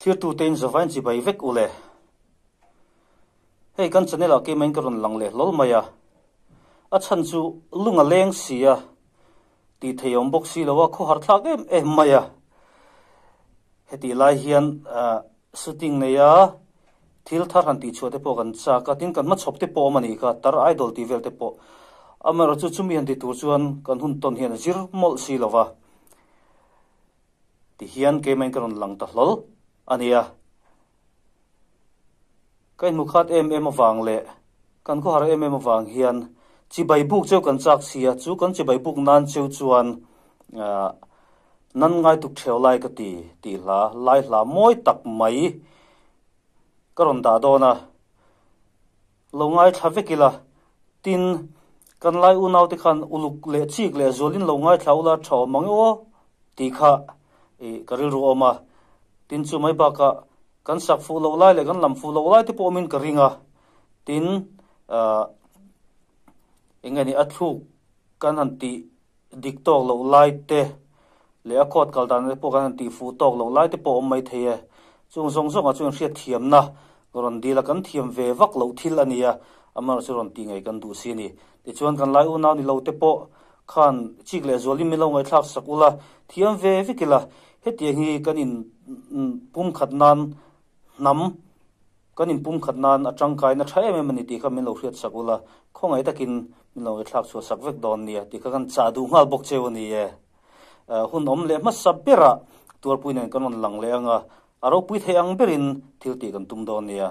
Thirtute in zavain chibai vek u le. Hei kan channel ah keimahin ka rawn lang leh hlawl mai a. A chhan chu lung a leng si a, tih thei awm bawk si lo a, khawhar thlak em em mai a. Hetih lai hian shooting nei a, thil thar han tih chhuah te pawh kan chak a, tin kan hmachhawp te pawh awm a nih kha, tar idol tih vel te pawh. Amaherawhchu chumi han ti tur chuan kan hun tawn hian a zir mawlh si lo va. Tihian keimahin ka rawn lang ta hlawl a nia. Ka inhmu khat em em avang leh kan khawhar em em avang hian chibai buk cheu kan chak si a, chu kan chibai buk nan cheu chuan nan ngai tuk theu lai ka ti tih hla lai hla mawi tak mai ka rawn dah dawn a. Lo ngaithla vek ila, tin, kan lai unaute khan uluk leh chik leh zualin lo ngaithla ula tha awm ang e aw tih kha i ka rilru awm a. Tin, chu mai bakah kan sak fuh loh lai leh kan lam fuh loh lai te pawh awmin ka ring a. Tin, eng nge ni a thluk kan han tih dik tawk loh lai te leh a court kal dan te pawh kan han tih fuh tawk loh lai te pawh a awm mai thei e. Chung zawng zawngah chuan hriatthiamna rawn dil a, kan thiam ve vak loh thil a ni a, amaherawhchu rawn tih ngei kan duh si a ni. Tichuan kan lai unau ni lo te pawh khan chik leh zualin min lo ngaihthlak sak ula, thiam ve vek ila, hetiang hi kan in pumkhat nan hnam Kan inpumkhat nan a tangkaina tha em em a ni tih kha min lo hriat sak ula, khawngaih takin min lo thlak chhuah sak vek dawn nia tih kha kan chah duh nghal bawk cheu a ni e. Hun awm leh hmasa berah tuarpui nen kan rawn lang leh ang a, a ropui thei ang berin thil tih kan tum dawn nia.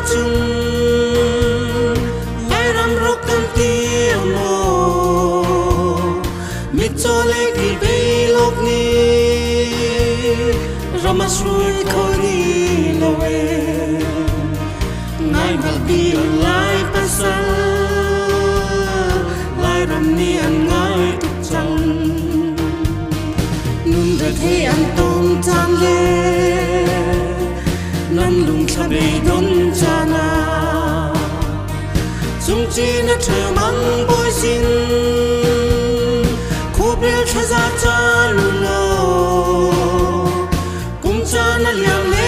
Chung, lai ram rok kan ti mo. Ram a hruai kho ni lo e. Ngai hngalhpi u lai pasal, Lairam nih an ngai tuk cang. Nun rethei an tong caan le nan lungthla beidon caan ah cungchin a ṭhemang bawi sin khuabrel thlaza caan u law kum caan a liam le